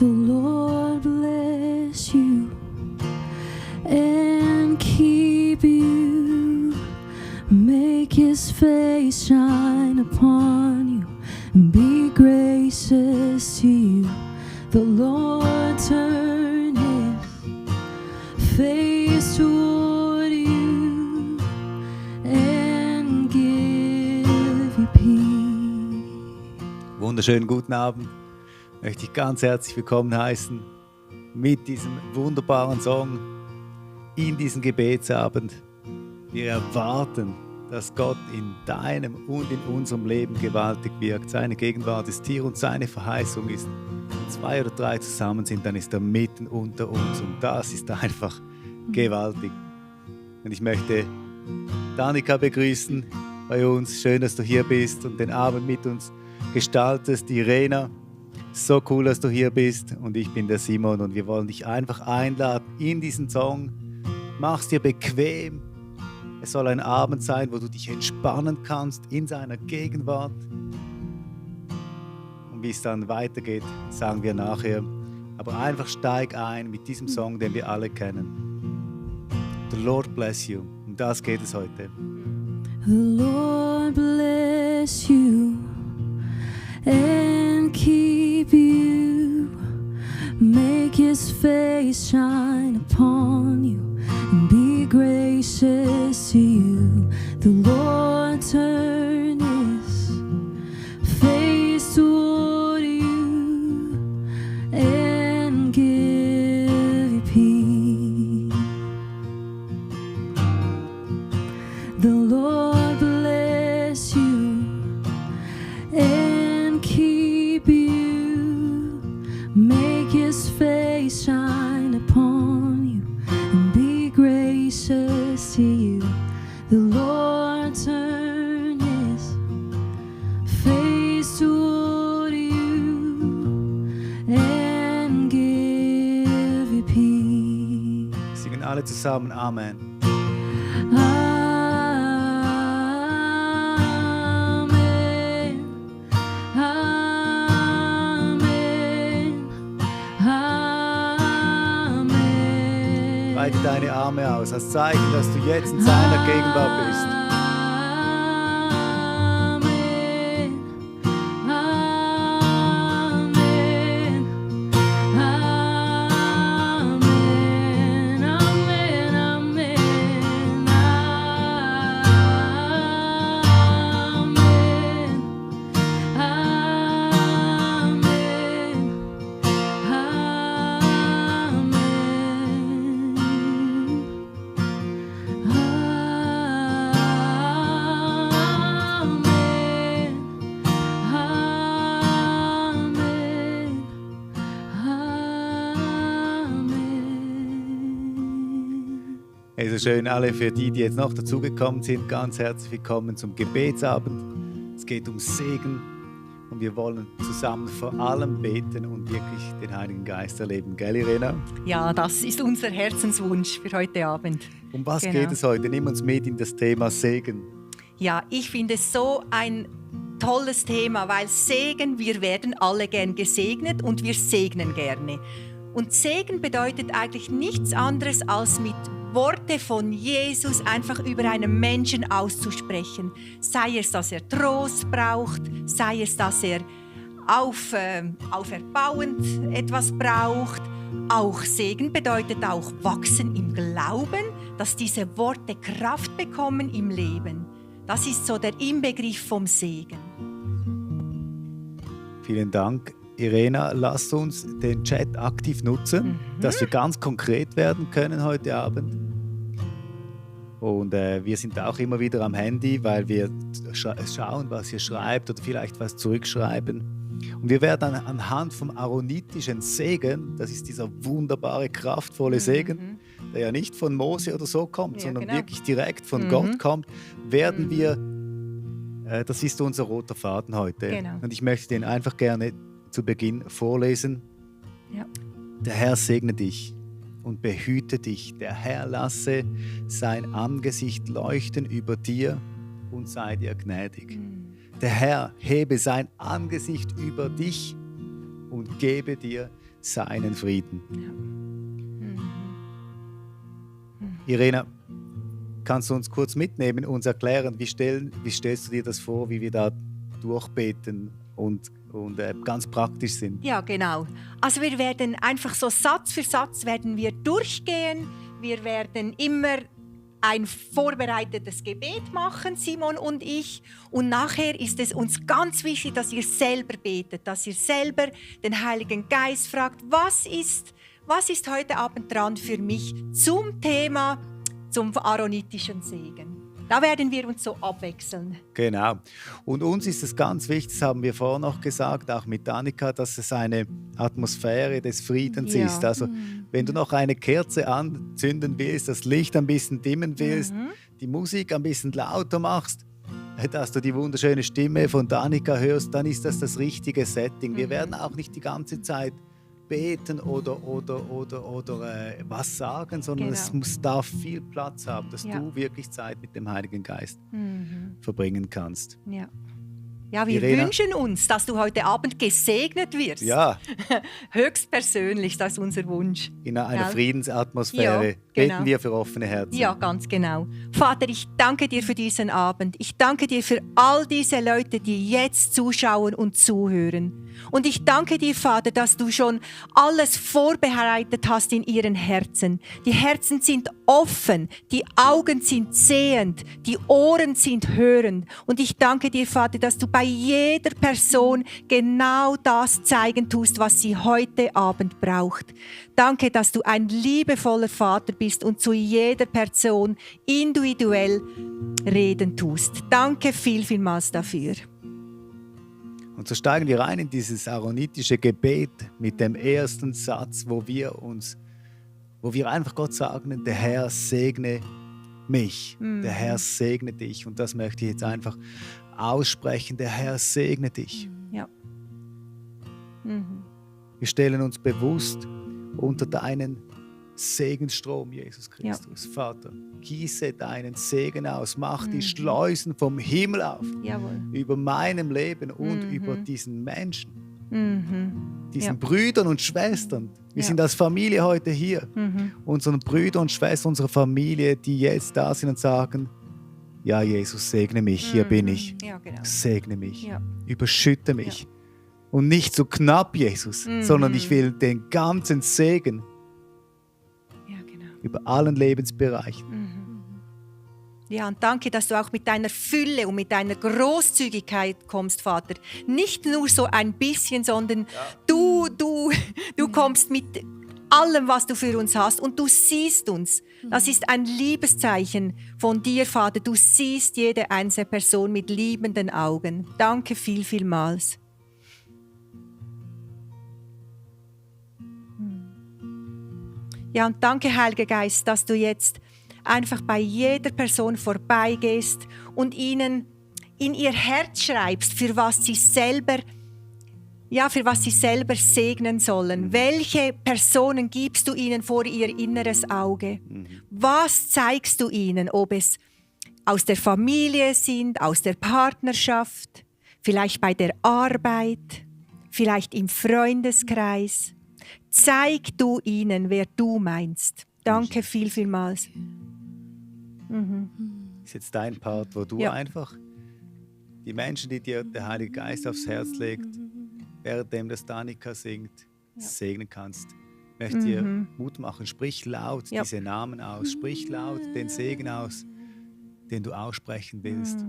The Lord bless you and keep you. Make his face shine upon you and be gracious to you. The Lord turn his face toward you and give you peace. Wunderschönen guten Abend. Möchte ich ganz herzlich willkommen heißen mit diesem wunderbaren Song in diesem Gebetsabend. Wir erwarten, dass Gott in deinem und in unserem Leben gewaltig wirkt. Seine Gegenwart ist hier und seine Verheißung ist, wenn 2 oder 3 zusammen sind, dann ist er mitten unter uns und das ist einfach gewaltig. Und ich möchte Danica begrüßen bei uns. Schön, dass du hier bist und den Abend mit uns gestaltest. Irena, so cool, dass du hier bist. Und ich bin der Simon und wir wollen dich einfach einladen in diesen Song. Mach's dir bequem. Es soll ein Abend sein, wo du dich entspannen kannst in seiner Gegenwart. Und wie es dann weitergeht, sagen wir nachher. Aber einfach steig ein mit diesem Song, den wir alle kennen. The Lord bless you. Um das geht es heute. The Lord bless you and keep you. Make his face shine upon you and be gracious to you. The Lord turn his face toward you and give you peace. The Lord bless you and keep you. Make his face shine upon you and be gracious to you. The Lord turn his face toward you and give you peace. Singen alle zusammen Amen. Amen. Amen. Amen. Breite deine Arme aus, als Zeichen, dass du jetzt in seiner Gegenwart bist. Amen. Amen. Amen. Amen. Amen. Also schön, alle für die jetzt noch dazugekommen sind, ganz herzlich willkommen zum Gebetsabend. Es geht um Segen und wir wollen zusammen vor allem beten und wirklich den Heiligen Geist erleben. Gell, Irena? Ja, das ist unser Herzenswunsch für heute Abend. Um was Genau. geht es heute? Nimm uns mit in das Thema Segen. Ja, ich finde es so ein tolles Thema, weil Segen, wir werden alle gern gesegnet und wir segnen gerne. Und Segen bedeutet eigentlich nichts anderes als mit Worte von Jesus einfach über einen Menschen auszusprechen. Sei es, dass er Trost braucht, sei es, dass er auferbauend etwas braucht. Auch Segen bedeutet auch wachsen im Glauben, dass diese Worte Kraft bekommen im Leben. Das ist so der Inbegriff vom Segen. Vielen Dank, Irena. Lass uns den Chat aktiv nutzen, dass wir ganz konkret werden können heute Abend. Und wir sind auch immer wieder am Handy, weil wir schauen, was ihr schreibt oder vielleicht was zurückschreiben. Und wir werden anhand vom aaronitischen Segen, das ist dieser wunderbare, kraftvolle Segen, der ja nicht von Mose oder so kommt, Ja, sondern genau. wirklich direkt von Gott kommt, werden wir, das ist unser roter Faden heute. Genau. Und ich möchte den einfach gerne zu Beginn vorlesen. Ja. Der Herr segne dich und behüte dich. Der Herr lasse sein Angesicht leuchten über dir und sei dir gnädig. Der Herr hebe sein Angesicht über dich und gebe dir seinen Frieden. Irena, kannst du uns kurz mitnehmen, uns erklären, wie stellst du dir das vor, wie wir da durchbeten und ganz praktisch sind? Ja, genau. Also wir werden einfach so Satz für Satz werden wir durchgehen. Wir werden immer ein vorbereitetes Gebet machen, Simon und ich. Und nachher ist es uns ganz wichtig, dass ihr selber betet, dass ihr selber den Heiligen Geist fragt, was ist heute Abend dran für mich zum Thema, zum aaronitischen Segen. Da werden wir uns so abwechseln. Genau. Und uns ist es ganz wichtig, das haben wir vorher noch gesagt, auch mit Annika, dass es eine Atmosphäre des Friedens Ja. ist. Also wenn du noch eine Kerze anzünden willst, das Licht ein bisschen dimmen willst, die Musik ein bisschen lauter machst, dass du die wunderschöne Stimme von Danica hörst, dann ist das richtige Setting. Wir werden auch nicht die ganze Zeit beten oder was sagen, sondern Genau. es darf viel Platz haben, dass Ja. du wirklich Zeit mit dem Heiligen Geist verbringen kannst. Ja. Ja, wir Irena? wünschen uns, dass du heute Abend gesegnet wirst. Ja, Höchstpersönlich, das ist unser Wunsch. in einer Ja. Friedensatmosphäre Ja, genau. beten wir für offene Herzen. Ja, ganz genau. Vater, ich danke dir für diesen Abend. Ich danke dir für all diese Leute, die jetzt zuschauen und zuhören. Und ich danke dir, Vater, dass du schon alles vorbereitet hast in ihren Herzen. Die Herzen sind offen, die Augen sind sehend, die Ohren sind hörend. Und ich danke dir, Vater, dass du bei jeder Person genau das zeigen tust, was sie heute Abend braucht. Danke, dass du ein liebevoller Vater bist und zu jeder Person individuell reden tust. Danke vielmals dafür. Und so steigen wir rein in dieses aaronitische Gebet mit dem ersten Satz, wo wir einfach Gott sagen, der Herr segne mich, der Herr segne dich. Und das möchte ich jetzt einfach aussprechen, der Herr segne dich. Ja. Wir stellen uns bewusst unter deinen Segensstrom, Jesus Christus. Vater, gieße deinen Segen aus, mach die Schleusen vom Himmel auf Jawohl. über meinem Leben und über diesen Menschen, diesen Ja. Brüdern und Schwestern. Wir Ja. sind als Familie heute hier, unseren Brüdern und Schwestern, unserer Familie, die jetzt da sind und sagen, ja Jesus, segne mich, hier bin ich, Ja, genau. segne mich, Ja. überschütte mich. Und nicht so knapp, Jesus, sondern ich will den ganzen Segen Ja, genau. über allen Lebensbereichen. Ja, und danke, dass du auch mit deiner Fülle und mit deiner Großzügigkeit kommst, Vater. Nicht nur so ein bisschen, sondern du kommst mit allem, was du für uns hast und du siehst uns. Das ist ein Liebeszeichen von dir, Vater. Du siehst jede einzelne Person mit liebenden Augen. Danke vielmals. Ja, und danke, Heiliger Geist, dass du jetzt einfach bei jeder Person vorbeigehst und ihnen in ihr Herz schreibst, für was sie selber segnen sollen. Welche Personen gibst du ihnen vor ihr inneres Auge? Was zeigst du ihnen, ob es aus der Familie sind, aus der Partnerschaft, vielleicht bei der Arbeit, vielleicht im Freundeskreis? Zeig du ihnen, wer du meinst. Danke vielmals. Das ist jetzt dein Part, wo du einfach die Menschen, die dir der Heilige Geist aufs Herz legt, währenddem das Danica singt, segnen kannst. Ich möchte dir Mut machen. Sprich laut diese Namen aus. Sprich laut den Segen aus, den du aussprechen willst.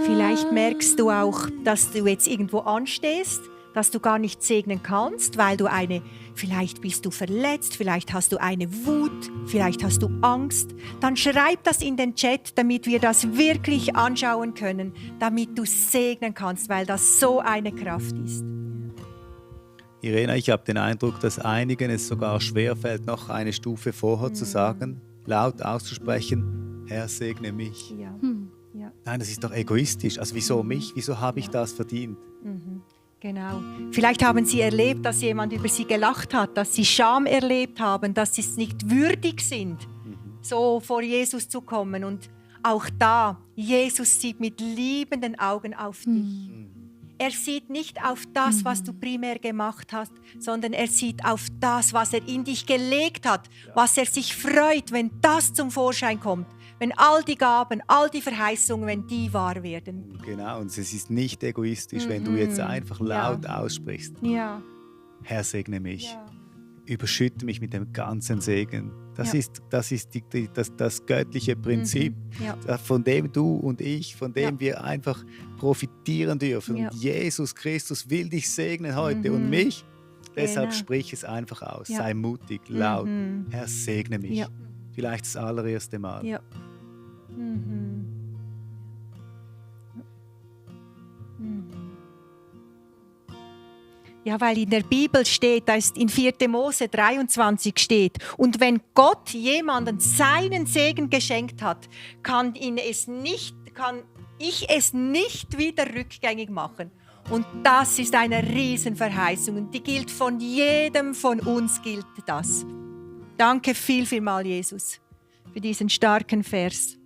Vielleicht merkst du auch, dass du jetzt irgendwo anstehst, dass du gar nicht segnen kannst, weil du vielleicht bist du verletzt, vielleicht hast du eine Wut, vielleicht hast du Angst, dann schreib das in den Chat, damit wir das wirklich anschauen können, damit du segnen kannst, weil das so eine Kraft ist. Irena, ich habe den Eindruck, dass einigen es sogar schwerfällt, noch eine Stufe vorher zu sagen, laut auszusprechen, Herr, segne mich. Ja. Ja. Nein, das ist doch egoistisch. Also wieso mich? Wieso habe ich das verdient? Genau. Vielleicht haben sie erlebt, dass jemand über sie gelacht hat, dass sie Scham erlebt haben, dass sie es nicht würdig sind, so vor Jesus zu kommen. Und auch da, Jesus sieht mit liebenden Augen auf dich. Er sieht nicht auf das, was du primär gemacht hast, sondern er sieht auf das, was er in dich gelegt hat, was er sich freut, wenn das zum Vorschein kommt. Wenn all die Gaben, all die Verheißungen, wenn die wahr werden. Genau, und es ist nicht egoistisch, wenn du jetzt einfach laut aussprichst. Ja. Herr, segne mich. Ja. Überschütte mich mit dem ganzen Segen. Das ist das göttliche Prinzip, von dem du und ich, von dem wir einfach profitieren dürfen. Ja. Und Jesus Christus will dich segnen heute und mich. Deshalb Genau. sprich es einfach aus. Ja. Sei mutig, laut. Herr, segne mich. Ja. Vielleicht das allererste Mal. Ja. Ja, weil in der Bibel steht, da ist in 4. Mose 23 steht, und wenn Gott jemandem seinen Segen geschenkt hat, kann ich es nicht wieder rückgängig machen. Und das ist eine Riesenverheißung und die gilt von jedem von uns, gilt das. Danke vielmals, Jesus, für diesen starken Vers.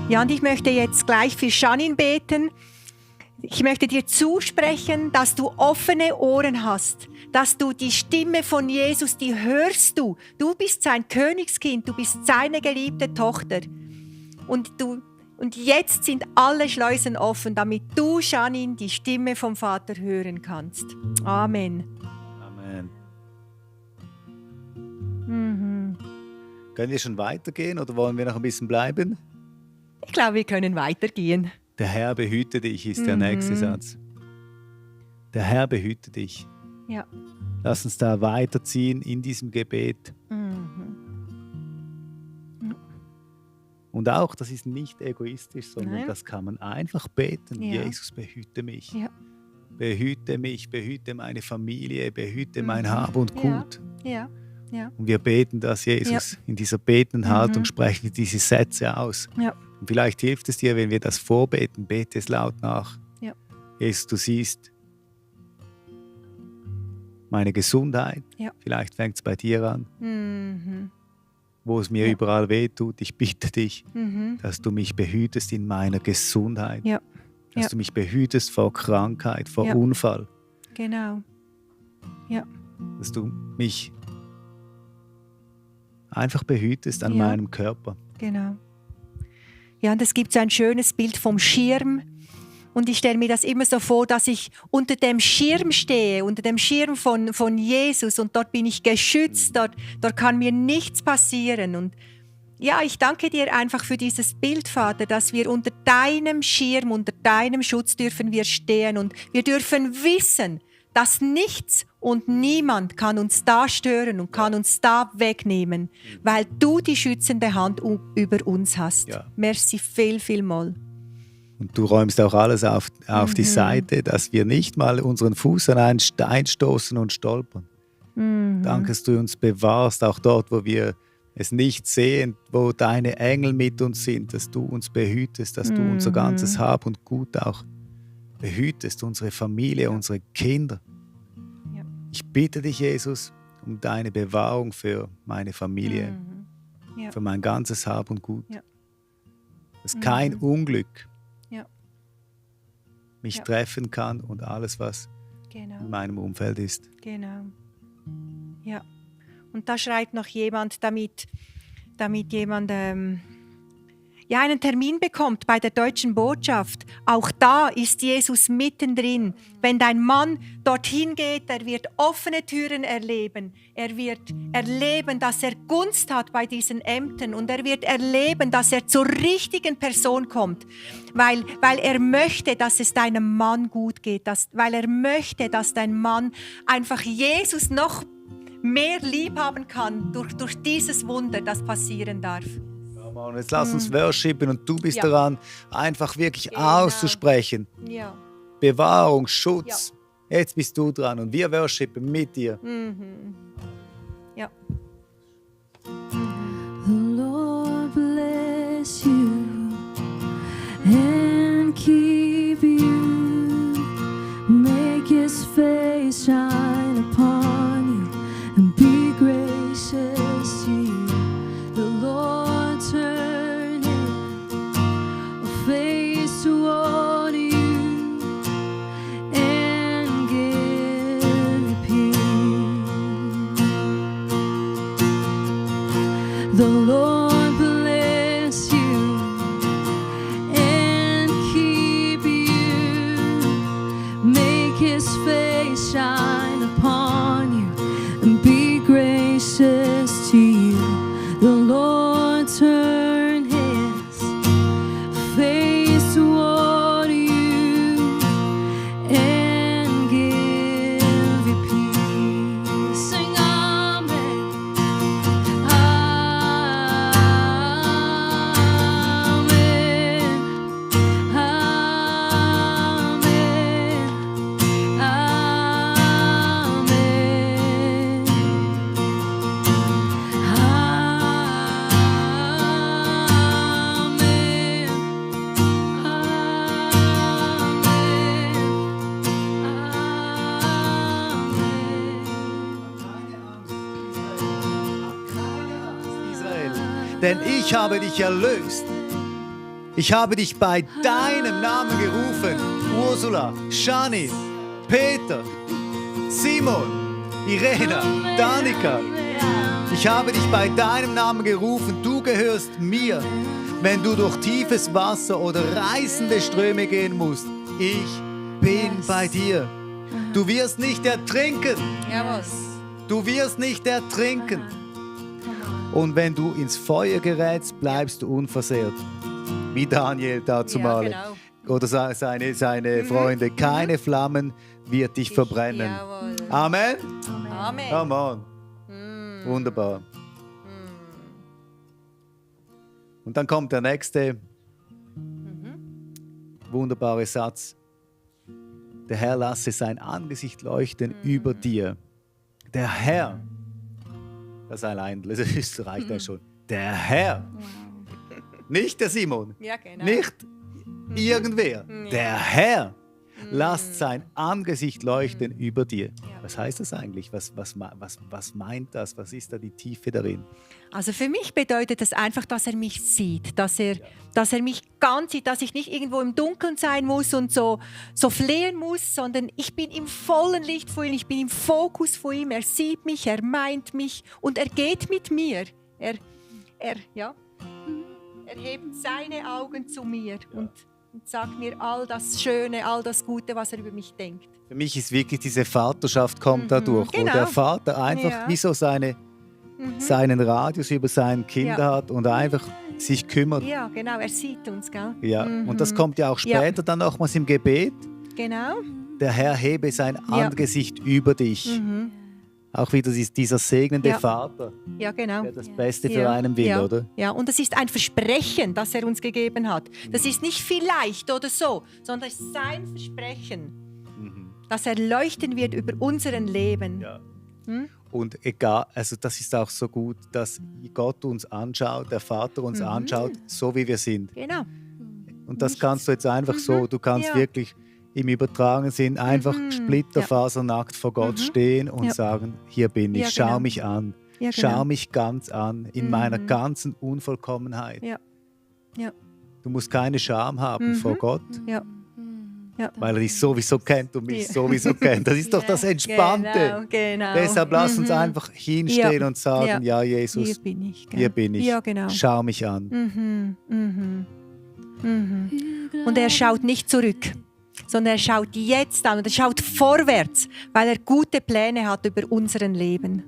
Ja, und ich möchte jetzt gleich für Janine beten. Ich möchte dir zusprechen, dass du offene Ohren hast, dass du die Stimme von Jesus, die hörst du. Du bist sein Königskind, du bist seine geliebte Tochter. Und jetzt sind alle Schleusen offen, damit du, Janine, die Stimme vom Vater hören kannst. Amen. Amen. Können wir schon weitergehen oder wollen wir noch ein bisschen bleiben? Ich glaube, wir können weitergehen. Der Herr behüte dich ist der nächste Satz. Der Herr behüte dich. Ja. Lass uns da weiterziehen in diesem Gebet. Und auch, das ist nicht egoistisch, sondern Nein. das kann man einfach beten. Ja. Jesus, behüte mich. Ja. Behüte mich, behüte meine Familie, behüte mein Hab und Gut. Ja. Ja. Und wir beten das, Jesus. In dieser betenden Haltung sprechen wir diese Sätze aus. Ja. Und vielleicht hilft es dir, wenn wir das vorbeten, bete es laut nach. Ja. Jesus, du siehst meine Gesundheit. Ja. Vielleicht fängt es bei dir an, wo es mir überall wehtut. Ich bitte dich, dass du mich behütest in meiner Gesundheit. Ja. Dass Ja. du mich behütest vor Krankheit, vor Ja. Unfall. Genau. Ja. Dass du mich einfach behütest an Ja. meinem Körper. Genau. Ja, und es gibt so ein schönes Bild vom Schirm. Und ich stelle mir das immer so vor, dass ich unter dem Schirm stehe, unter dem Schirm von Jesus. Und dort bin ich geschützt, dort kann mir nichts passieren. Und ja, ich danke dir einfach für dieses Bild, Vater, dass wir unter deinem Schirm, unter deinem Schutz dürfen wir stehen. Und wir dürfen wissen, dass nichts und niemand kann uns da stören und kann uns da wegnehmen, weil du die schützende Hand über uns hast. Ja. Merci vielmals. Und du räumst auch alles auf die Seite, dass wir nicht mal unseren Fuß an einen Stein stoßen und stolpern. Danke, dass du uns bewahrst, auch dort, wo wir es nicht sehen, wo deine Engel mit uns sind, dass du uns behütest, dass du unser ganzes Hab und Gut auch behütest, unsere Familie, unsere Kinder. Ja. Ich bitte dich, Jesus, um deine Bewahrung für meine Familie, Ja. für mein ganzes Hab und Gut. Ja. Dass kein Unglück Ja. mich Ja. treffen kann und alles, was Genau. in meinem Umfeld ist. Genau. Ja. Und da schreit noch jemand, damit jemand einen Termin bekommt bei der Deutschen Botschaft, auch da ist Jesus mittendrin. Wenn dein Mann dorthin geht, er wird offene Türen erleben. Er wird erleben, dass er Gunst hat bei diesen Ämtern und er wird erleben, dass er zur richtigen Person kommt, weil er möchte, dass es deinem Mann gut geht, weil er möchte, dass dein Mann einfach Jesus noch mehr lieb haben kann durch dieses Wunder, das passieren darf. Und jetzt lass uns worshipen und du bist Ja. daran, einfach wirklich Genau. auszusprechen. Ja. Bewahrung, Schutz. Jetzt bist du dran und wir worshipen mit dir. Ja. The Lord bless you and keep you. Make his face shine upon you and be gracious to you. The Lord turn his face toward you and give you peace. The Lord bless you and keep you. Make his face shine upon you and be gracious to you. The Lord turn his face toward you and give you peace. Sing Amen. Amen. Amen. Israel, denn ich habe dich erlöst. Ich habe dich bei deinem Namen gerufen. Ursula, Shani, Peter, Simon, Irena, Danica. Ich habe dich bei deinem Namen gerufen. Du gehörst mir. Wenn du durch tiefes Wasser oder reißende Ströme gehen musst, ich bin bei dir. Du wirst nicht ertrinken. Jawohl. Du wirst nicht ertrinken. Und wenn du ins Feuer gerätst, bleibst du unversehrt. Wie Daniel dazu mal. genau. Oder seine Freunde. Keine Flammen wird dich verbrennen. Jawohl. Amen. Amen. Come on. Wunderbar. Und dann kommt der nächste wunderbare Satz. Der Herr lasse sein Angesicht leuchten über dir. Der Herr, das allein, das reicht ja schon. Der Herr, nicht der Simon, Ja, genau. nicht irgendwer. Der Herr lasst sein Angesicht leuchten über dir. Was heißt das eigentlich? Was meint das? Was ist da die Tiefe darin? Also für mich bedeutet das einfach, dass er mich sieht, dass er mich ganz sieht, dass ich nicht irgendwo im Dunkeln sein muss und so flehen muss, sondern ich bin im vollen Licht vor ihm, ich bin im Fokus vor ihm, er sieht mich, er meint mich und er geht mit mir. Er hebt seine Augen zu mir und sagt mir all das Schöne, all das Gute, was er über mich denkt. Für mich ist wirklich diese Vaterschaft kommt dadurch, Genau. wo der Vater einfach Ja. wie so seinen Radius über seine Kinder Ja. hat und einfach sich kümmert. Ja, genau, er sieht uns, gell? Ja. Und das kommt ja auch später dann nochmals im Gebet. Genau. Der Herr hebe sein Angesicht über dich. Auch wieder dieser segnende Ja. Vater, Ja, genau. der das Beste für einen will, ja, oder? Ja, und das ist ein Versprechen, das er uns gegeben hat. Das ist nicht vielleicht oder so, sondern es ist sein Versprechen, dass er leuchten wird über unseren Leben. Ja. Und egal, also das ist auch so gut, dass Gott uns anschaut, der Vater uns anschaut, so wie wir sind. Genau. Und das kannst du jetzt einfach so, du kannst Ja. wirklich im übertragenen Sinn einfach splitterfasernackt vor Gott stehen und Ja. sagen, hier bin ich, Ja, schau genau. mich an, Ja, schau genau. mich ganz an, in meiner ganzen Unvollkommenheit. Ja. Ja. Du musst keine Scham haben vor Gott. Ja. Ja. weil er dich sowieso kennt und mich sowieso kennt. Das ist doch das Entspannte. Genau. Deshalb lass uns einfach hinstehen und sagen, ja Jesus, hier bin ich. Gell? hier bin ich, Ja, genau. schau mich an. Und er schaut nicht zurück, sondern er schaut jetzt an und er schaut vorwärts, weil er gute Pläne hat über unser Leben.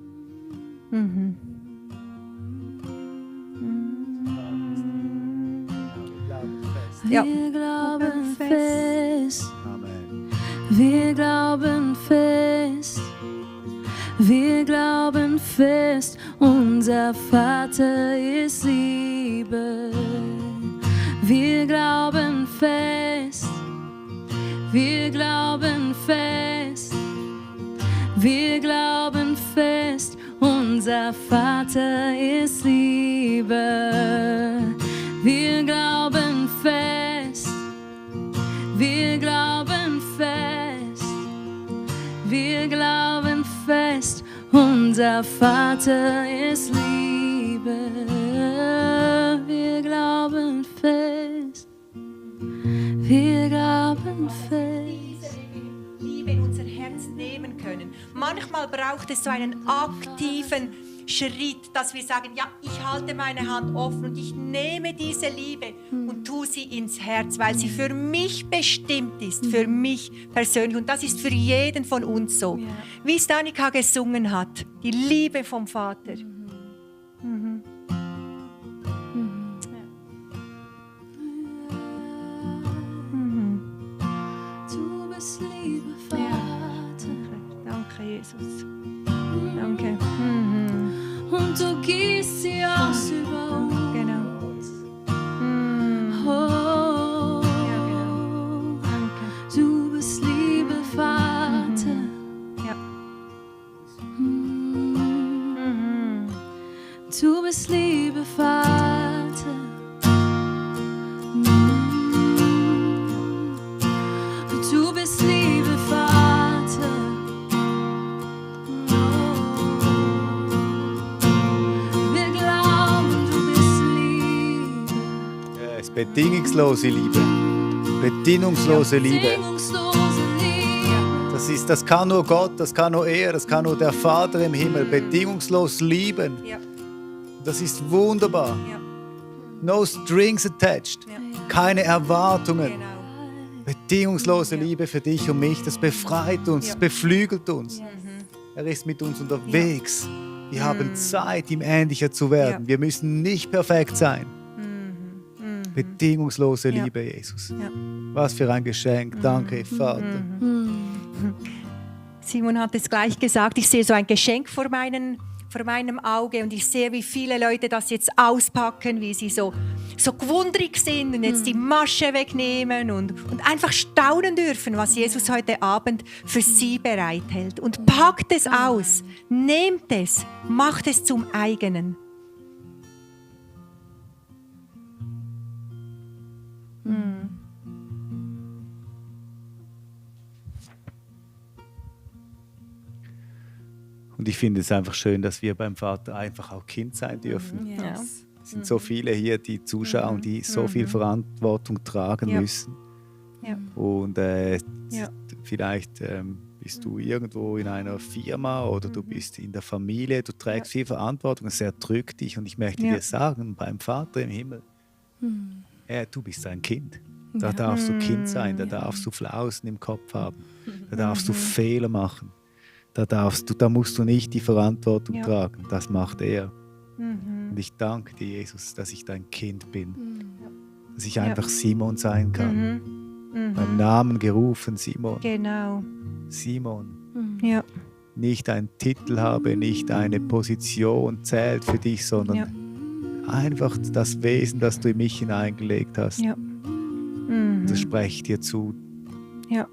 Ja. Wir glauben fest, Amen. wir glauben fest, wir glauben fest, unser Vater ist Liebe. Wir glauben fest, wir glauben fest, wir glauben fest, unser Vater ist Liebe. Wir glauben fest, wir glauben fest, wir glauben fest, unser Vater ist Liebe. Wir glauben fest, wir glauben fest. Liebe in unser Herz nehmen können. Manchmal braucht es so einen aktiven Schritt, dass wir sagen, ja, ich halte meine Hand offen und ich nehme diese Liebe und tue sie ins Herz, weil sie für mich bestimmt ist, für mich persönlich. Und das ist für jeden von uns so. Ja. Wie es Danica gesungen hat, die Liebe vom Vater. Du bist Liebe, Vater. Danke, Jesus. Danke. Und du gießt sie aus über uns. Genau. Oh, Ja, genau. Danke. du bist Liebe, Vater. Ja. Du bist Liebe, Vater. Du bist Liebe, Vater. Wir glauben, du bist Liebe. Ja, es ist bedingungslose Liebe. Bedingungslose Liebe. Bedingungslose Liebe. Das kann nur Gott, das kann nur er, das kann nur der Vater im Himmel. Bedingungslos lieben. Ja. Das ist wunderbar. Ja. No strings attached. Ja. Keine Erwartungen. Genau. Bedingungslose Liebe für dich und mich, das befreit uns, Ja. das beflügelt uns. Er ist mit uns unterwegs. Wir haben Zeit, ihm ähnlicher zu werden. Ja. Wir müssen nicht perfekt sein. Bedingungslose Ja. Liebe, Jesus. Ja. Was für ein Geschenk. Danke, Vater. Simon hat es gleich gesagt, ich sehe so ein Geschenk vor meinem Auge und ich sehe, wie viele Leute das jetzt auspacken, wie sie so gewundrig sind und jetzt die Masche wegnehmen und einfach staunen dürfen, was Jesus heute Abend für sie bereithält. Und packt es aus, nehmt es, macht es zum eigenen. Und ich finde es einfach schön, dass wir beim Vater einfach auch Kind sein dürfen. Ja. Es sind so viele hier, die zuschauen, die so viel Verantwortung tragen Ja. müssen. Ja. Und Ja. vielleicht bist du irgendwo in einer Firma oder du bist in der Familie, du trägst viel Verantwortung, es erdrückt dich. Und ich möchte Ja. dir sagen, beim Vater im Himmel, du bist ein Kind. Da darfst du Kind sein, da darfst du Flausen im Kopf haben, da darfst du Fehler machen. Da musst du nicht die Verantwortung tragen, das macht er. Und ich danke dir, Jesus, dass ich dein Kind bin, dass ich einfach Simon sein kann. Beim Namen gerufen, Simon. Genau. Simon. Ja. Nicht einen Titel habe, nicht eine Position zählt für dich, sondern einfach das Wesen, das du in mich hineingelegt hast. Ja. Das spreche ich dir zu. Ja.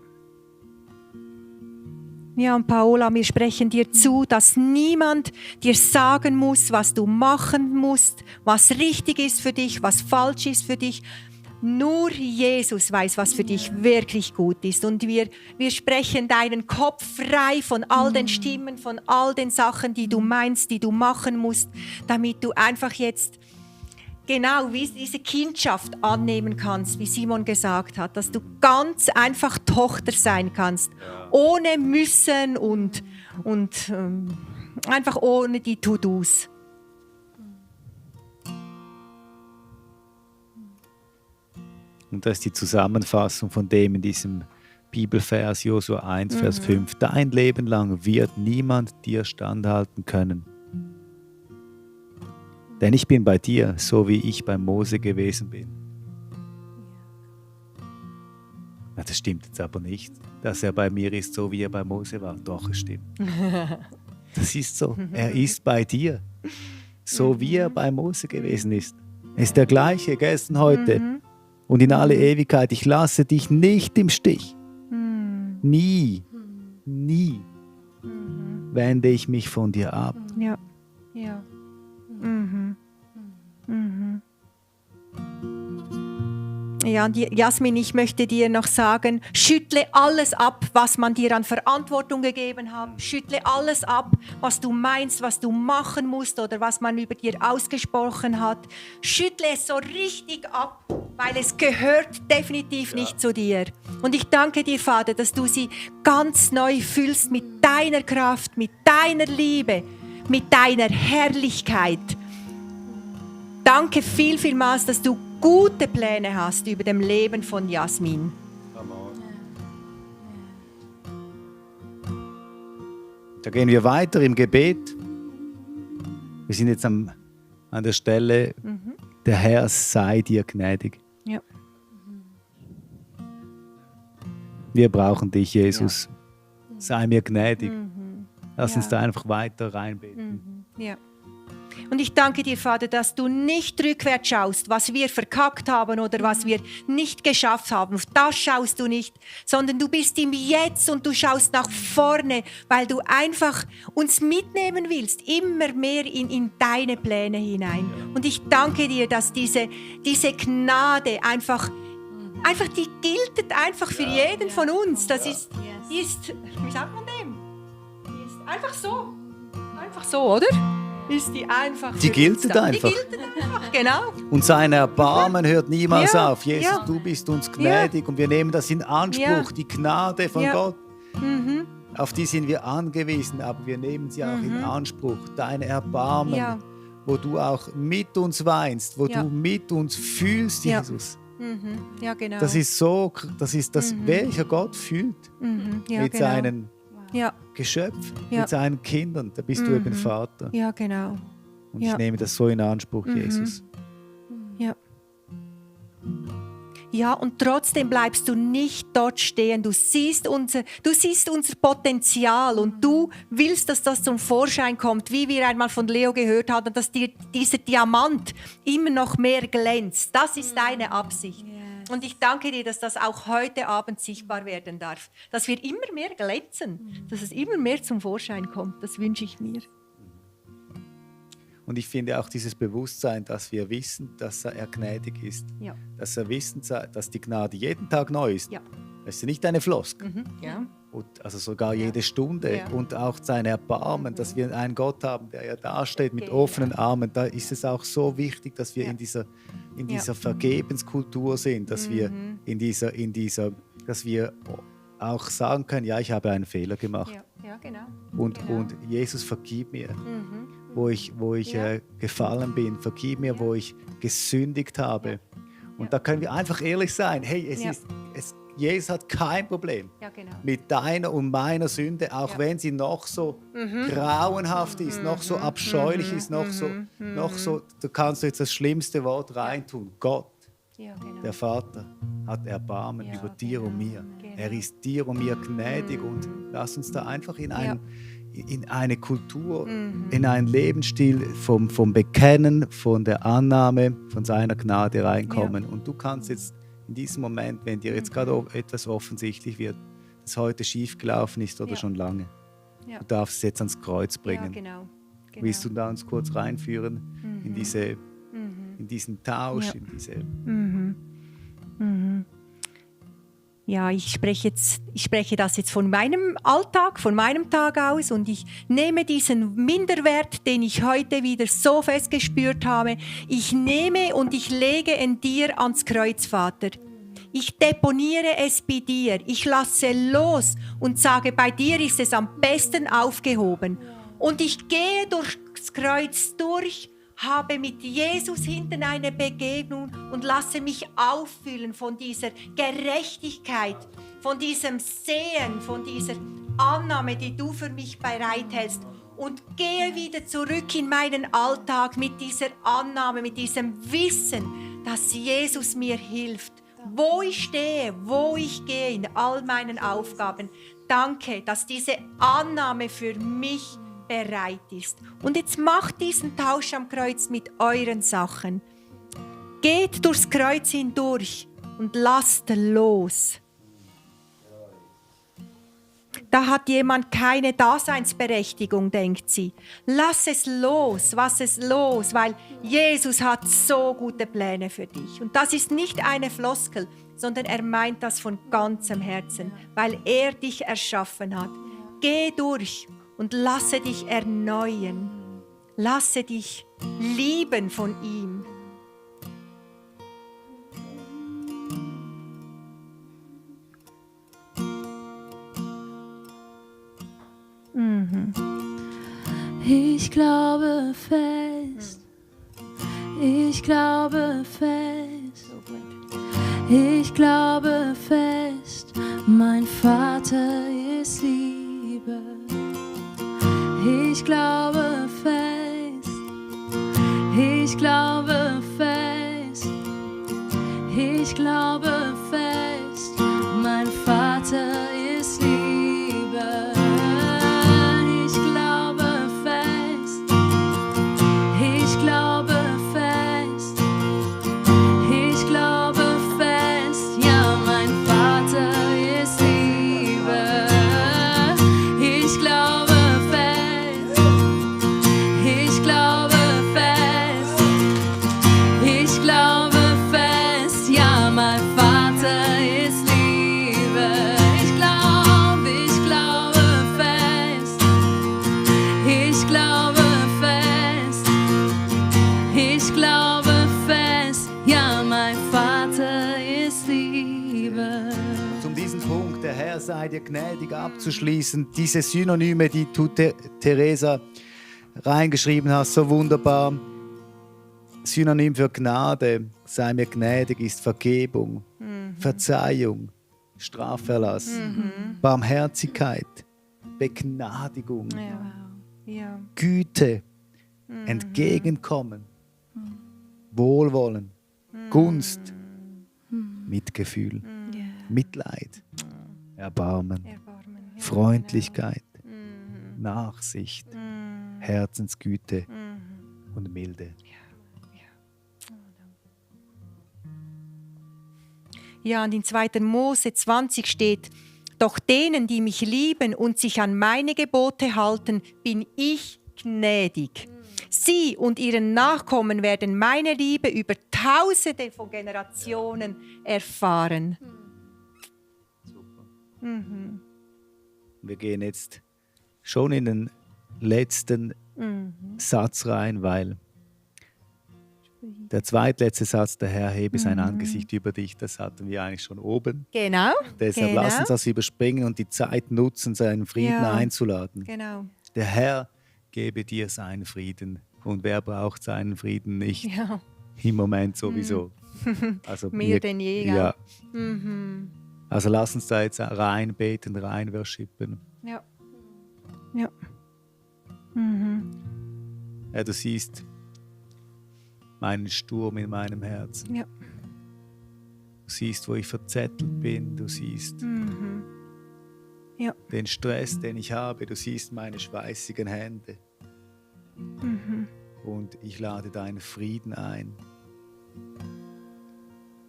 Ja, und Paola, wir sprechen dir zu, dass niemand dir sagen muss, was du machen musst, was richtig ist für dich, was falsch ist für dich. Nur Jesus weiß, was für dich wirklich gut ist. Und wir sprechen deinen Kopf frei von all den Stimmen, von all den Sachen, die du meinst, die du machen musst, damit du einfach jetzt genau wie diese Kindschaft annehmen kannst, wie Simon gesagt hat, dass du ganz einfach Tochter sein kannst, ohne Müssen und einfach ohne die To-Dos. Und das ist die Zusammenfassung von dem in diesem Bibelvers Josua 1, Vers 5. Dein Leben lang wird niemand dir standhalten können. Denn ich bin bei dir, so wie ich bei Mose gewesen bin. Na, das stimmt jetzt aber nicht, dass er bei mir ist, so wie er bei Mose war. Doch, es stimmt. Das ist so. Er ist bei dir, so wie er bei Mose gewesen ist. Er ist der gleiche, gestern, heute und in alle Ewigkeit. Ich lasse dich nicht im Stich. Nie, nie wende ich mich von dir ab. Ja, ja. Ja, und Jasmin, ich möchte dir noch sagen, schüttle alles ab, was man dir an Verantwortung gegeben hat. Schüttle alles ab, was du meinst, was du machen musst oder was man über dir ausgesprochen hat. Schüttle es so richtig ab, weil es gehört definitiv nicht zu dir. Und ich danke dir, Vater, dass du sie ganz neu füllst mit deiner Kraft, mit deiner Liebe, mit deiner Herrlichkeit. Danke vielmals, dass du gute Pläne hast über dem Leben von Jasmin. Da gehen wir weiter im Gebet. Wir sind jetzt an der Stelle, der Herr sei dir gnädig. Ja. Wir brauchen dich, Jesus. Sei mir gnädig. Lass uns da einfach weiter reinbeten. Ja. Und ich danke dir, Vater, dass du nicht rückwärts schaust, was wir verkackt haben oder was wir nicht geschafft haben. Auf das schaust du nicht, sondern du bist im Jetzt und du schaust nach vorne, weil du einfach uns mitnehmen willst, immer mehr in deine Pläne hinein. Und ich danke dir, dass diese Gnade einfach die gilt einfach für jeden von uns. Das ist, wie sagt man dem? Die ist einfach so, oder? Ist die einfach. Die gilt einfach. Genau. Und sein Erbarmen hört niemals auf. Jesus, ja. du bist uns gnädig und wir nehmen das in Anspruch, die Gnade von Gott. Auf die sind wir angewiesen, aber wir nehmen sie auch in Anspruch. Dein Erbarmen, wo du auch mit uns weinst, wo du mit uns fühlst, Jesus. Ja, genau. Das ist das, welcher Gott fühlt mit seinen Geschöpf, mit seinen Kindern. Da bist du eben Vater. Ja, genau. Und ich nehme das so in Anspruch, Jesus. Ja. Ja, und trotzdem bleibst du nicht dort stehen. Du siehst unser Potenzial und du willst, dass das zum Vorschein kommt, wie wir einmal von Leo gehört haben, dass dieser Diamant immer noch mehr glänzt. Das ist deine Absicht. Und ich danke dir, dass das auch heute Abend sichtbar werden darf. Dass wir immer mehr glänzen, dass es immer mehr zum Vorschein kommt. Das wünsche ich mir. Und ich finde auch dieses Bewusstsein, dass wir wissen, dass er gnädig ist. Ja. Dass wir wissen, dass die Gnade jeden Tag neu ist. Ja. Das ist nicht eine Floskel. Ja. Und also sogar jede Stunde. Ja. Und auch sein Erbarmen, dass wir einen Gott haben, der ja dasteht mit offenen Armen. Da ist es auch so wichtig, dass wir in dieser Vergebenskultur sind, dass wir in dieser, dass wir auch sagen können, ja, ich habe einen Fehler gemacht. Ja, genau. Und Jesus, vergib mir, wo ich gefallen bin, vergib mir, wo ich gesündigt habe. Und da können wir einfach ehrlich sein, hey, Jesus hat kein Problem mit deiner und meiner Sünde, auch wenn sie noch so grauenhaft ist, noch so abscheulich ist, noch so, du kannst jetzt das schlimmste Wort reintun, Gott. Ja, genau. Der Vater hat Erbarmen über dir und mir. Genau. Er ist dir und mir gnädig und lass uns da einfach in eine Kultur, in einen Lebensstil vom Bekennen, von der Annahme, von seiner Gnade reinkommen. Ja. Und du kannst jetzt in diesem Moment, wenn dir jetzt gerade etwas offensichtlich wird, dass heute schiefgelaufen ist oder schon lange, du darfst es jetzt ans Kreuz bringen. Ja, genau. Willst du da uns kurz reinführen in diesen Tausch, in diese... Ja, ich spreche das jetzt von meinem Alltag, von meinem Tag aus und ich nehme diesen Minderwert, den ich heute wieder so fest gespürt habe, ich nehme und ich lege ihn dir ans Kreuz, Vater. Ich deponiere es bei dir, ich lasse los und sage, bei dir ist es am besten aufgehoben. Und ich gehe durchs Kreuz durch, habe mit Jesus hinten eine Begegnung und lasse mich auffüllen von dieser Gerechtigkeit, von diesem Sehen, von dieser Annahme, die du für mich bereithältst. Und gehe wieder zurück in meinen Alltag mit dieser Annahme, mit diesem Wissen, dass Jesus mir hilft. Wo ich stehe, wo ich gehe, in all meinen Aufgaben. Danke, dass diese Annahme für mich bereit ist. Und jetzt macht diesen Tausch am Kreuz mit euren Sachen. Geht durchs Kreuz hindurch und lasst los. Da hat jemand keine Daseinsberechtigung, denkt sie. Lass es los, weil Jesus hat so gute Pläne für dich. Und das ist nicht eine Floskel, sondern er meint das von ganzem Herzen, weil er dich erschaffen hat. Geh durch und lasse dich erneuern. Lasse dich lieben von ihm. Ich glaube fest, ich glaube fest, ich glaube fest, mein Vater ist Liebe. Ich glaube fest, ich glaube fest, ich glaube fest, mein Vater ist Liebe. Sei dir gnädig abzuschließen. Diese Synonyme, die du, Theresa, reingeschrieben hast, so wunderbar. Synonym für Gnade, sei mir gnädig, ist Vergebung, Verzeihung, Straferlass, Barmherzigkeit, Begnadigung, Güte, Entgegenkommen, Wohlwollen, Gunst, Mitgefühl, Mitleid. Erbarmen, Freundlichkeit, Nachsicht, Herzensgüte und Milde. Ja, und in 2. Mose 20 steht, doch denen, die mich lieben und sich an meine Gebote halten, bin ich gnädig. Sie und ihren Nachkommen werden meine Liebe über Tausende von Generationen erfahren. Wir gehen jetzt schon in den letzten Satz rein, weil der zweitletzte Satz, der Herr hebe sein Angesicht über dich, das hatten wir eigentlich schon oben. Genau. Deshalb lass uns das überspringen und die Zeit nutzen, seinen Frieden einzuladen. Genau. Der Herr gebe dir seinen Frieden. Und wer braucht seinen Frieden nicht? Ja. Im Moment sowieso. Also Mehr denn je. Ja. Also lass uns da jetzt rein beten, rein worshipen. Ja. Ja. Ja, du siehst meinen Sturm in meinem Herzen. Ja. Du siehst, wo ich verzettelt bin. Du siehst den Stress, den ich habe. Du siehst meine schweißigen Hände. Und ich lade deinen Frieden ein.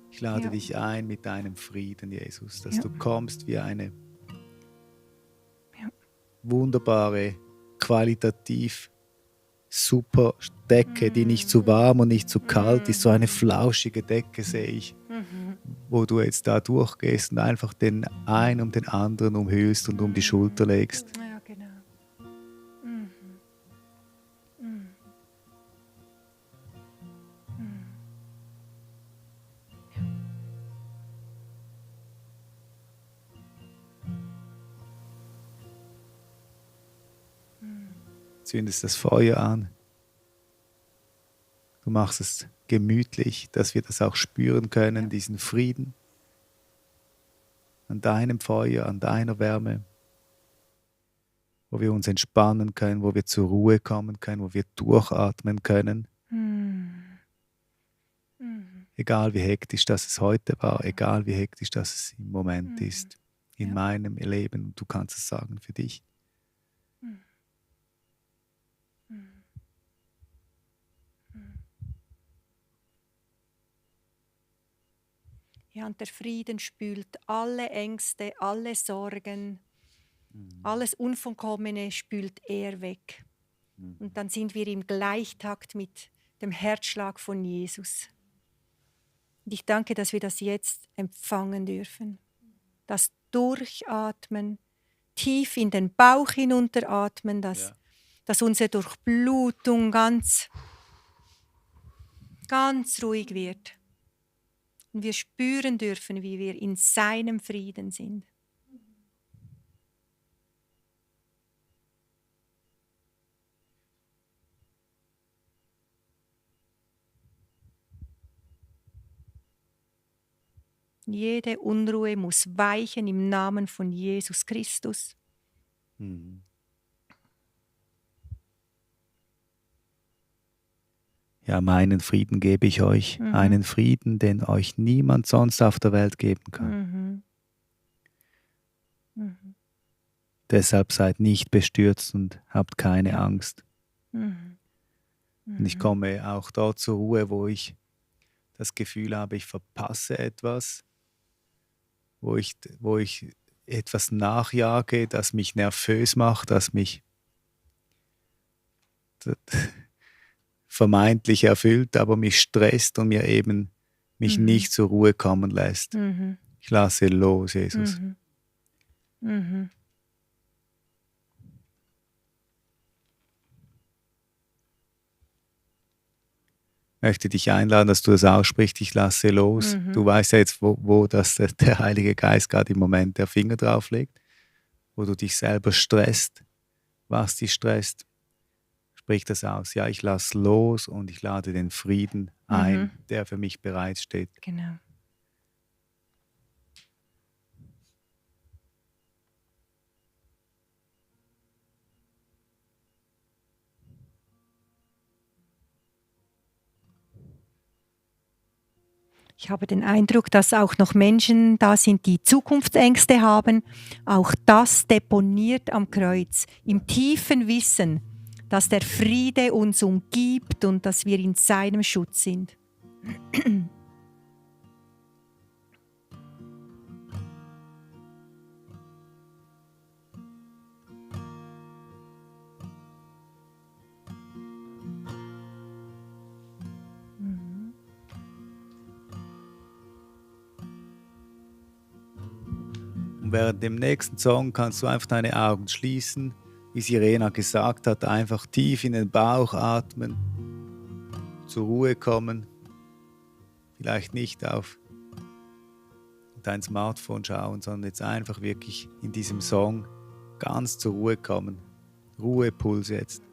Ich lade dich ein mit deinem Frieden, Jesus, dass du kommst wie eine wunderbare, qualitativ super Decke, die nicht zu warm und nicht zu kalt ist. So eine flauschige Decke sehe ich. wo du jetzt da durchgehst und einfach den einen um den anderen umhüllst und um die Schulter legst. Ja, genau. Zündest das Feuer an. Du machst es gemütlich, dass wir das auch spüren können, diesen Frieden an deinem Feuer, an deiner Wärme, wo wir uns entspannen können, wo wir zur Ruhe kommen können, wo wir durchatmen können. Egal wie hektisch das heute war, egal wie hektisch das im Moment ist, in meinem Leben, du kannst es sagen für dich. Ja, und der Frieden spült alle Ängste, alle Sorgen, alles Unvollkommene spült er weg. Und dann sind wir im Gleichtakt mit dem Herzschlag von Jesus. Und ich danke, dass wir das jetzt empfangen dürfen. Das Durchatmen, tief in den Bauch hinunteratmen, dass unsere Durchblutung ganz ruhig wird. Und wir spüren dürfen, wie wir in seinem Frieden sind. Jede Unruhe muss weichen im Namen von Jesus Christus. Ja, meinen Frieden gebe ich euch, einen Frieden, den euch niemand sonst auf der Welt geben kann. Deshalb seid nicht bestürzt und habt keine Angst. Und ich komme auch dort zur Ruhe, wo ich das Gefühl habe, ich verpasse etwas, wo ich etwas nachjage, das mich nervös macht, das mich vermeintlich erfüllt, aber mich stresst und mich nicht zur Ruhe kommen lässt. Ich lasse los, Jesus. Ich möchte dich einladen, dass du das aussprichst, ich lasse los. Du weißt ja jetzt, wo der Heilige Geist gerade im Moment der Finger drauf legt, wo du dich selber stresst, was dich stresst. Sprich das aus. Ja, ich lasse los und ich lade den Frieden ein, der für mich bereitsteht. Genau. Ich habe den Eindruck, dass auch noch Menschen da sind, die Zukunftsängste haben. Auch das deponiert am Kreuz, im tiefen Wissen, dass der Friede uns umgibt und dass wir in seinem Schutz sind. Und während dem nächsten Song kannst du einfach deine Augen schließen, wie Sirena gesagt hat, einfach tief in den Bauch atmen, zur Ruhe kommen, vielleicht nicht auf dein Smartphone schauen, sondern jetzt einfach wirklich in diesem Song ganz zur Ruhe kommen. Ruhepuls jetzt.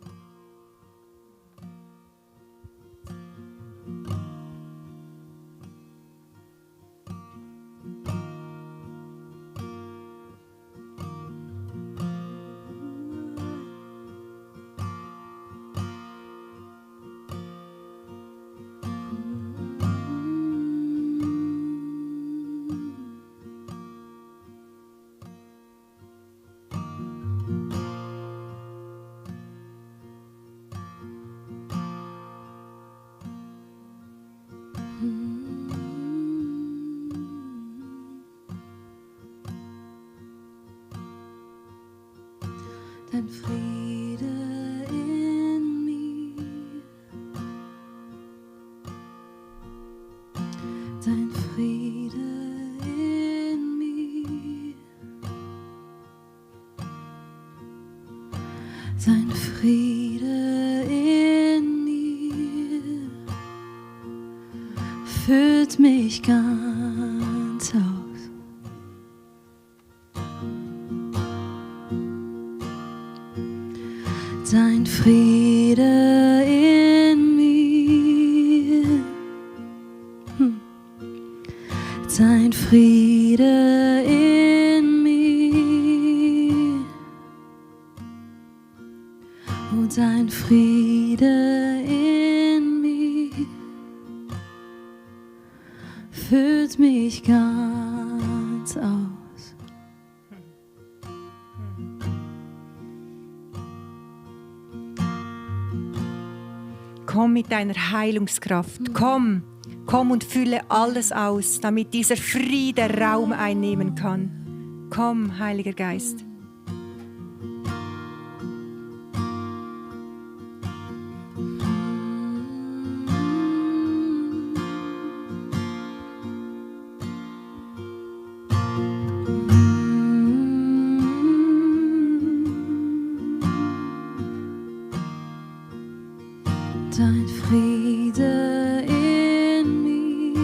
Dein Friede in mir, dein Friede. Dein Friede in mir füllt mich ganz aus. Dein Friede in mir, dein Friede in mir, oh dein Friede in mir füllt mich ganz aus. Komm mit deiner Heilungskraft. Komm und fülle alles aus, damit dieser Friede Raum einnehmen kann. Komm, Heiliger Geist. Dein Friede in mir,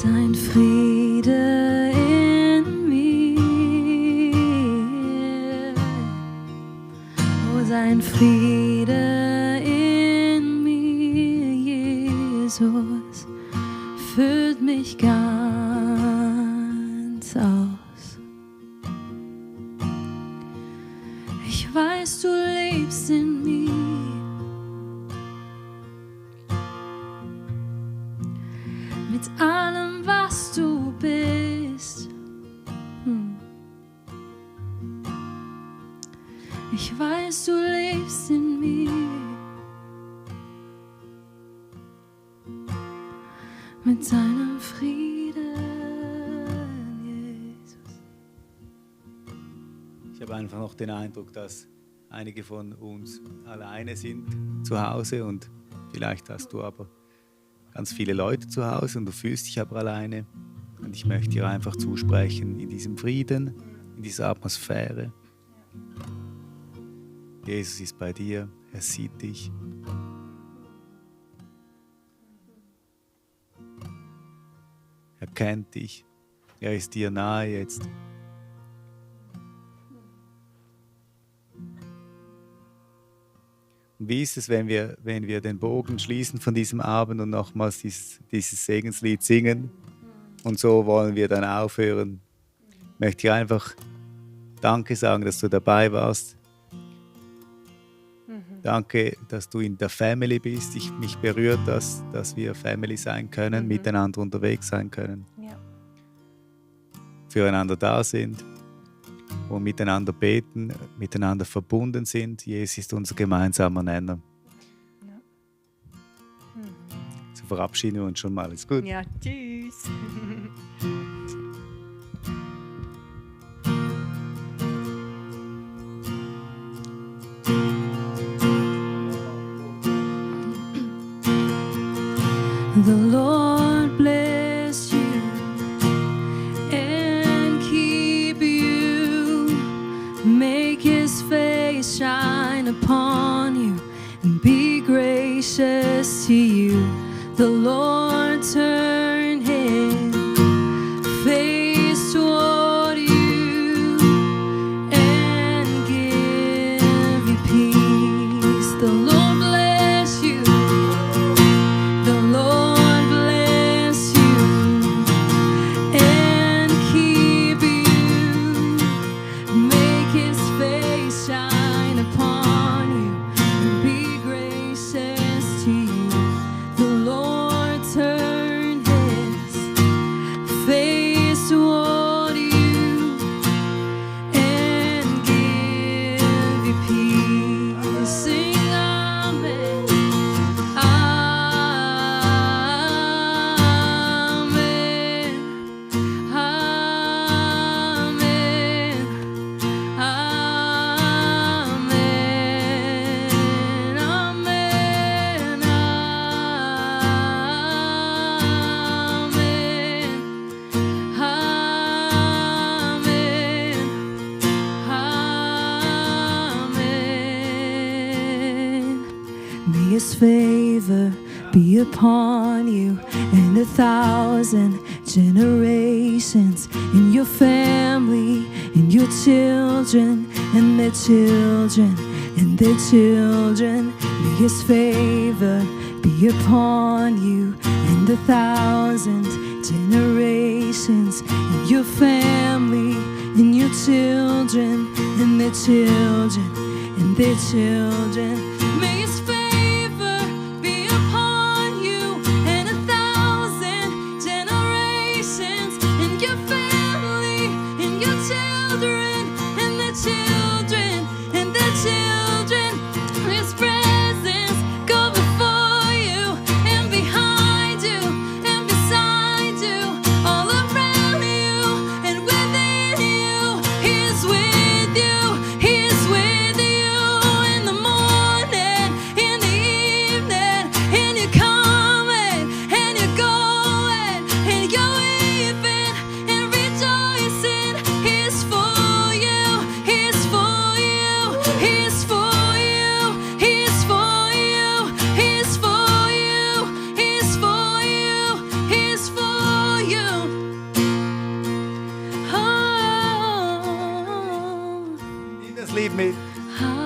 dein Friede in mir, oh dein Friede in mir, Jesus, füllt mich ganz aus. Ich weiß, du lebst in mir. Mit allem, was du bist. Ich weiß, du lebst in mir. Mit deinem Frieden, Jesus. Ich habe einfach noch den Eindruck, dass einige von uns alleine sind zu Hause und vielleicht hast du aber ganz viele Leute zu Hause und du fühlst dich aber alleine. Und ich möchte dir einfach zusprechen in diesem Frieden, in dieser Atmosphäre. Jesus ist bei dir, er sieht dich. Er kennt dich, er ist dir nahe jetzt. Und wie ist es, wenn wir den Bogen schließen von diesem Abend und nochmals dieses Segenslied singen? Und so wollen wir dann aufhören. Ich möchte dir einfach Danke sagen, dass du dabei warst. Danke, dass du in der Family bist. Mich berührt das, dass wir Family sein können, miteinander unterwegs sein können. Ja. Füreinander da sind. Und miteinander beten, miteinander verbunden sind. Jesus ist unser gemeinsamer Nenner. Ja. So verabschieden wir uns schon mal. Ist gut. Ja, tschüss. The Lord bless you and keep you, make his face shine upon you and be gracious to you. The Lord turn his face toward you and give you peace. The Lord bless you. The Lord bless you and keep you, make his face shine upon you and be gracious to you. The Lord favor be upon you and 1,000 generations in your family, in your children and their children and their children. May His favor be upon you and 1,000 generations in your family, in your children and their children and their children. May His favor be upon you and 1,000 generations in your family, in your children and their children and their children. His presence go before you and behind you and beside you, all around you and within you. He is with you. He is with you in the morning, in the evening, and you're coming and you're going and you're weeping and rejoicing. He is for you. He is for you. He is for you. He is for you. He is for you. He is for you. He is for you. Oh. Nimm das Lied mit. Ah.